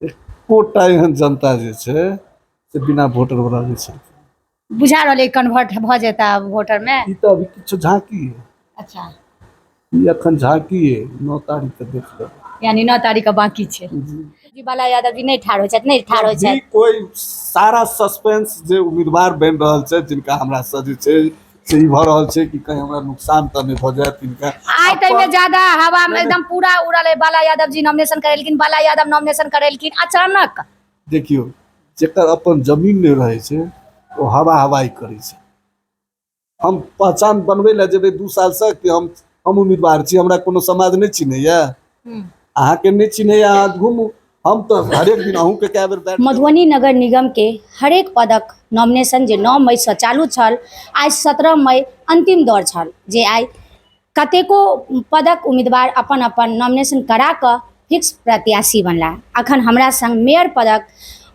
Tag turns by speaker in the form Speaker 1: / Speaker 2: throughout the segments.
Speaker 1: एकोटा एहन जनता जे छै से बिना वोटर वाला नहि छै।
Speaker 2: बुझा रहल है कन्वर्ट भऽ जेता वोटर में।
Speaker 1: ई तऽ अभी किछु झांकी है। ई अखन झांकी है, 9 तारीख के देख लेबै।
Speaker 2: यानी 9 तारीख के बाकी छै।
Speaker 1: जी।
Speaker 2: जी, बाला यादव जी नहि ठाढ़ होइ छथि, नहि ठाढ़ होइ
Speaker 1: अभी
Speaker 2: छथि।
Speaker 1: कोइ सारा सस्पेंस जे उम्मीदवार बनि रहल छै, जिनका हमरा से जे छै से ई भऽ रहल छै कि कहीं हमरा नुकसान तऽ नहि भऽ जायत तिनका।
Speaker 2: आइ ताहिमे ज्यादा हवा में एकदम पूरा उड़ल है। बाला यादव जी नॉमिनेशन करेलखिन, बाला यादव नॉमिनेशन करेलखिन अचानक।
Speaker 1: देखियौ, जेकर अपन जमीन नहि रहै छै ओ हवा हवाई करै छै। हम पहचान बनबै लए जेबै 2 सालसँ कि हम उम्मीदवार छी, हमरा कोनो समाज नहि चिन्हैया, अहाँके नहि चिन्हैया, अहाँ घुमू, हम तऽ हरेक दिन अहूँके कए बेर बैठ।
Speaker 2: मधुबनी नगर निगम के हरेक पदक नॉमिनेशन जे 9 मई से चालू छल, आइ 17 मई अंतिम दौर छल, जे आइ कतेको पदक उम्मीदवार अपन अपन नॉमिनेशन करा कऽ फिक्स प्रत्याशी बनला। अखन हमरा संग मेयर पदक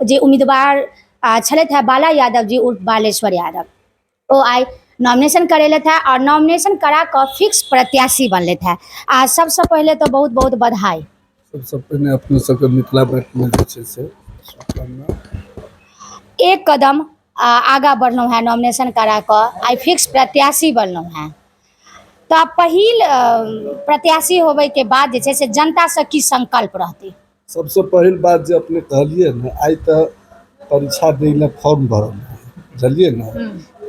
Speaker 2: जे उम्मीदवार छलथि हे बाला यादव जी उर्फ बालेश्वर यादव, ओ आइ नॉमिनेशन करेलथि हे और नॉमिनेशन करा कऽ फिक्स प्रत्याशी बनलथि हे। आ सबसँ पहिले तऽ बहुत बहुत बधाई।
Speaker 1: सबसँ पहिने अपने सबके मिथिला बैठमे जे छै से शुभकामना।
Speaker 2: एक कदम आगाँ बढ़लहुँ हेँ, नॉमिनेशन करा कऽ आइ फिक्स प्रत्याशी बनलहुँ हेँ, तऽ पहिल प्रत्याशी होबैके बाद जे छै से जनतासँ की संकल्प रहतै?
Speaker 1: सबसँ पहिल बात जे अपने कहलियै ने, आइ तऽ परीक्षा दै लए फॉर्म भरल रहै, बुझलियै ने।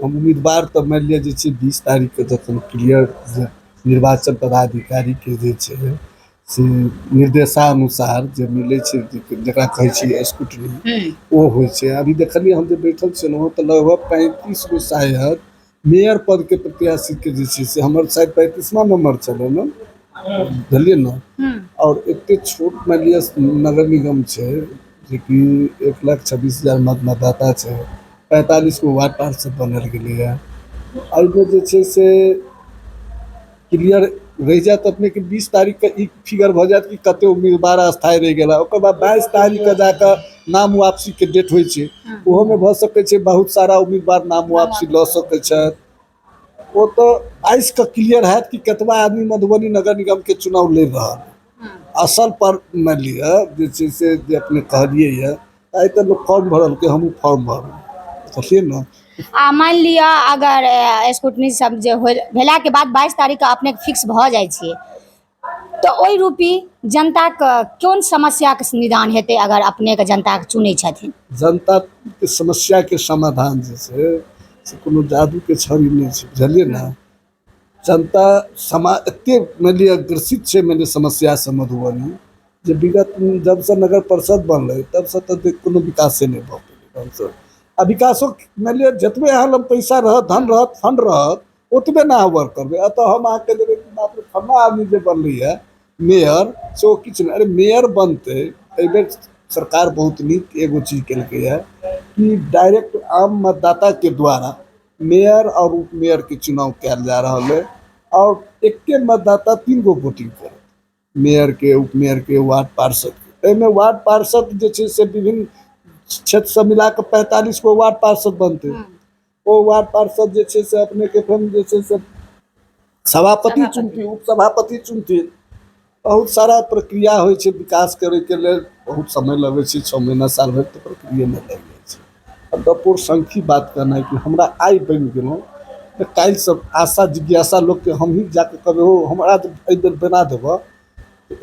Speaker 1: हम उम्मीदवार तऽ मानि लिअ जे छै 20 तारीखके जखन क्लियर जे निर्वाचन पदाधिकारीके जे छै से निर्देशानुसार जे मिलै छै, जकरा कहै छियै स्कूटनी, ओ होइ छै। अभी देखलियै हम जे बैठल छलहुँ तऽ लगभग 35 गो शायद मेयर पदके प्रत्याशीके जे छै से हमर शायद 35वां नंबर छलै ने, बुझलियै ने। आओर एते छोट मानि लिअ नगर निगम छै जेकि 1,26,000 मतदाता छै, 45 गो वार्ड पार्षद बनल गेलैए। एहिमे जे छै से क्लियर रहि जायत अपनेके 20 तारीखके ई फिगर भऽ जायत कि कते उम्मीदवार अस्थायी रहि गेला। ओकर बाद 22 तारीखके जाकऽ नाम वापसीके डेट होइ छै, ओहोमे भऽ सकै छै बहुत सारा उम्मीदवार नाम वापसी लऽ सकै छथि। ओ तऽ 22 के क्लियर हैत कि कतबा आदमी मधुबनी नगर निगमके चुनाव लड़ि रहल। असल पर मानि लिअ जे छै से जे अपने कहलियै यऽ, आइ तऽ लोक फॉर्म भरलकै, हमहूँ फॉर्म भरलहुँ, बुझलियै ने।
Speaker 2: आ मानि लिअ अगर स्कूटनी सब जे होल भेलाके बाद 22 तारीखके अपने फिक्स भऽ जाइ छियै, तऽ ओहि रूपी जनताके कोन समस्याके निदान हेतै अगर अपनेके जनताके चुनै छथिन?
Speaker 1: जनताके समस्याके समाधान जे छै से कोनो जादूके छड़ी नहि छै, बुझलियै ने। जनता एते मानि लिअ ग्रसित छै मानि लिअ समस्यासँ मधुबनी, जे विगत जबसँ नगर परिषद बनलै तबसँ तऽ कोनो विकासे नहि भऽ पेलै हमसब। आ विकासो मानि लिअ जतबे अहाँ लग पैसा रहत, धन रहत, फंड रहत, ओतबे ने अहाँ वर्क करबै। एतऽ हम अहाँके देबै कि मात्र फल्लाँ आदमी जे बनलैए मेयर से ओ किछु नहि। अरे मेयर बनतै, एहिबेर सरकार बहुत नीक एगो चीज केलकैए कि डायरेक्ट आम मतदाताके द्वारा मेयर आओर उप मेयरके चुनाव कयल जा रहल अइ, आओर एके मतदाता 3 गो वोटिंग करत, मेयरके, उप मेयरके, वार्ड पार्षदके। एहिमे वार्ड पार्षद जे छै से विभिन्न क्षेत्रसँ मिला कऽ 45 गो वार्ड पार्षद बनतै। ओ वार्ड पार्षद जे छै से अपनेके फेर जे छै से सभापति चुनथिन, उपसभापति चुनथिन। बहुत सारा प्रक्रिया होइ छै विकास करैके लेल, बहुत समय लगै छै, 6 महीना साल भरि तऽ प्रक्रियेमे लागि जाइ छै। अब डपोर शंखी बात कहना है कि हमरा आइ बनि गेलहुँ तऽ काल्हिसँ आशा जिज्ञासा लोकके हमही जाकऽ कहबै हो हमरा जे एहि बेर बना देबऽ,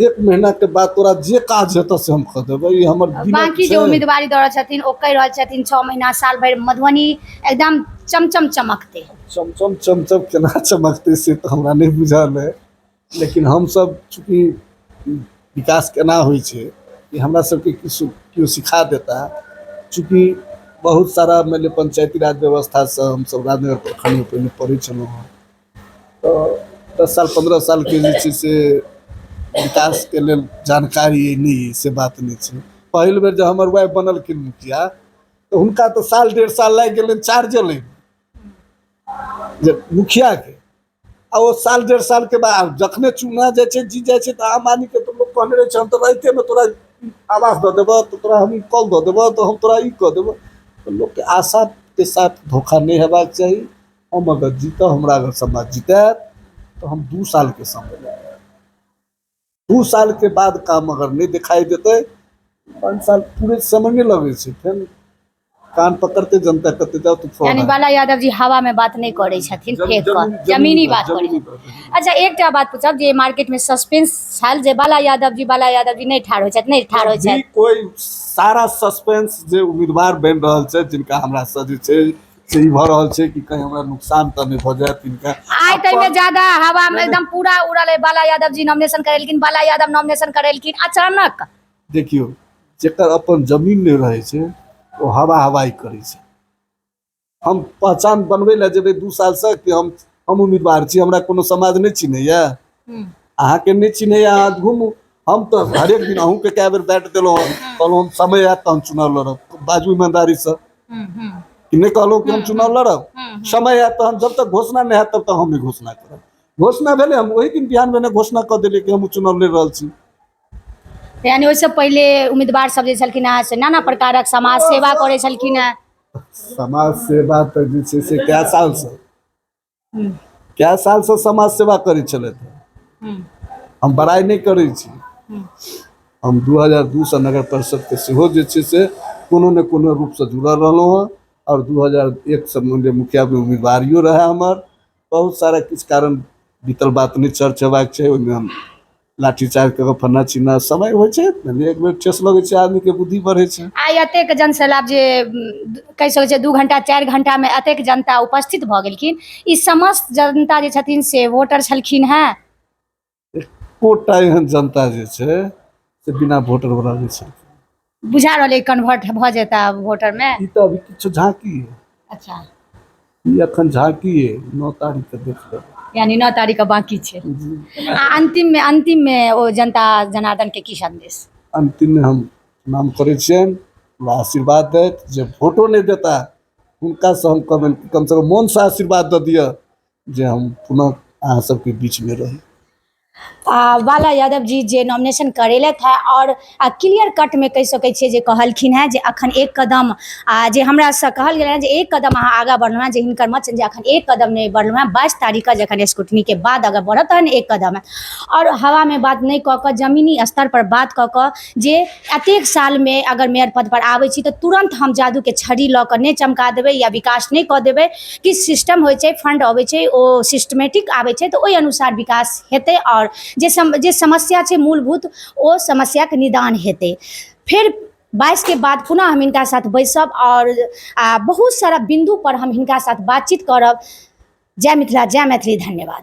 Speaker 1: 1 महीनाके बाद तोरा जे काज हेतऽ से हम कऽ देबै। ई हमर दिनक
Speaker 2: बाकी जे
Speaker 1: छै।
Speaker 2: उम्मीदवारी दऽ रहल छथिन ओ कहि रहल छथिन 6 महीना साल भरि मधुबनी एकदम चमचम चमकतै।
Speaker 1: चमचम चमचम केना चमकतै से तऽ हमरा नहि बुझल अइ, लेकिन हमसब चूँकि विकास केना होइ छै ई हमरा सबके किछु केओ सिखा देता। चूँकि बहुत सारा मानि लिअ पंचायती राज व्यवस्थासँ हमसब राजनगर प्रखण्डमे पहिने पढ़ै छलहुँ हँ, तऽ 10 साल 15 सालके जे छै से विकासके लेल जानकारी नहि अइ, से बात नहि छै। पहिल बेर जे हमर वाइफ बनलखिन मुखिया तऽ हुनका तऽ साल 1.5 साल लागि गेलनि चार्जे लैमे जे मुखियाके, आ ओ साल 1.5 सालके बाद जखने चुना जाइ छै, जीत जाइ छै, तऽ आम आदमीके तऽ लोक कहने रहै छै हम तऽ रातिएमे तोरा आवास दऽ देबऽ, तऽ तोरा हम ई कल दऽ देबऽ, तऽ हम तोरा ई कऽ देबऽ। तऽ लोकके आशाके साथ धोखा नहि हेबाक चाही। हम अगर जीतब, हमरा अगर समाज जितायत तऽ हम 2 सालके समय लेबै। 2 सालके बाद काम अगर नहि देखाइ देतै, 5 साल पूरे समय नहि लगै छै। फेर कान पकड़ते जनता कहते, जाओ तू।
Speaker 2: यानी
Speaker 1: फौज
Speaker 2: बाला यादव जी हवा में बात नहीं करै छथिन, फेंक कऽ जमीनी बात करै
Speaker 1: जमीनी
Speaker 2: छथिन।
Speaker 1: बात।
Speaker 2: अच्छा, एकटा बात पूछब जे मार्केट में सस्पेंस छल जे बाला यादव जी, बाला यादव जी नहि ठाढ़ होइ छथि, नहि ठाढ़ होइ
Speaker 1: भी
Speaker 2: छथि।
Speaker 1: कोइ सारा सस्पेंस जे उम्मीदवार बनि रहल छै, जिनका हमरा से जे छै से ई भऽ रहल छै कि कहीं हमरा नुकसान तऽ नहि भऽ जायत हिनका।
Speaker 2: आइ ताहिमे ज्यादा हवा में एकदम पूरा उड़ल है, बाला यादव जी नॉमिनेशन करेलखिन, बाला यादव नॉमिनेशन करेलखिन अचानक।
Speaker 1: देखियौ, जेकर अपन जमीन नहि रहै छै ओ हवा हवाई करै छै। हम पहचान बनबै लए जेबै 2 सालसँ कि हम उम्मीदवार छी, हमरा कोनो समाज नहि चिन्हैया, अहाँके नहि चिन्हैया, अहाँ घुमू। हम तऽ हरेक दिन अहूँके कए बेर बैठ देलहुँ हँ, कहलहुँ हम समय आयत तऽ हम चुनाव लड़ब। बाजू ईमानदारीसँ कि नहि कहलहुँ कि हम चुनाव लड़ब? समय आयत तहन, जब तक घोषणा नहि हैत तब तक हम नहि घोषणा करब। घोषणा भेलै, हम ओहि दिन बिहान भेने घोषणा कऽ देलियै कि हम चुनाव लड़ि रहल छी।
Speaker 2: यानी ओहिसँ पहिले उम्मीदवार सब जे छलखिन हेँ से नाना प्रकारक समाज सेवा करै छलखिन हेँ।
Speaker 1: समाज सेवा तऽ जे छै से कए सालसँ, कए सालसँ समाज सेवा करै छलथि। हम बड़ाइ नहि करै छी। हम 2002सँ नगर परिषदके सेहो जे छै से कोनो ने कोनो रूपसँ जुड़ल रहलहुँ हँ आओर 2001सँ मानि मुखियामे उम्मीदवारियो रहए हमर। बहुत सारा किछु कारण बीतल बात नहि चर्च हेबाक छै ओहिमे। हम लाठी चार्ज कऽ कऽ फन्ना चिन्ना समय होइ छै, मानि एक बेर ठेस लगै छै, आदमीके बुद्धि बढ़ै छै।
Speaker 2: आइ एतेक जन सैलाब जे कहि सकै छियै 2 घंटा 4 घंटामे एतेक जनता उपस्थित भऽ गेलखिन, ई समस्त जनता जे छथिन से वोटर छलखिन हेँ?
Speaker 1: एकोटा एहन जनता जे छै से बिना वोटर वाला नहि छै।
Speaker 2: बुझा रहल अइ कन्वर्ट भऽ जेता वोटरमे?
Speaker 1: ई तऽ अभी किछु झाँकी है। ई एखन झाँकी है, 9 तारीख के देख लेबै।
Speaker 2: यानी 9 तारीखके बाँकी छै। आ अंतिममे, अंतिममे ओ जनता जनार्दन के की संदेश?
Speaker 1: अंतिममे हम प्रणाम करै छियनि, हमरा आशीर्वाद दैत। जे वोटो नहि देता हुनकासँ हम कहबनि कमसँ कम मोनसँ आशीर्वाद दऽ दिअ जे हम पुनः अहाँ सबके बीचमे रही।
Speaker 2: बाला यादव जी जे नॉमिनेशन करेलथि है आओर क्लियर कटमे कहि सकै छियै जे कहलखिन हेँ जे अखन एक कदम जे हमरासँ कहल गेल हेँ जे एक कदम अहाँ आगाँ बढ़लहुँ हेँ, जे हिनकर मत छनि जे अखन एक कदम नहि बढ़लहुँ हेँ, 22 तारीखके जखन स्क्रूटनीके बाद अगर बढ़त तहन एक कदम है। आओर हवामे बात नहि कऽ कऽ जमीनी स्तर पर बात कऽ कऽ जे एतेक सालमे अगर मेयर पद पर आबै छी तऽ तुरन्त हम जादूके छड़ी लऽ कऽ नहि चमका देबै या विकास नहि कऽ देबै। किछु सिस्टम होइ छै, फंड अबै छै, ओ सिस्टमेटिक आबै छै, तऽ ओहि अनुसार विकास हेतै आओर जे समस्या छै मूलभूत, ओ समस्याके निदान हेतै। फेर 22के बाद पुनः हम हिनका साथ बैसब आओर बहुत सारा बिन्दु पर हम हिनका साथ बातचीत करब। जय मिथिला, जय मैथिली, धन्यवाद।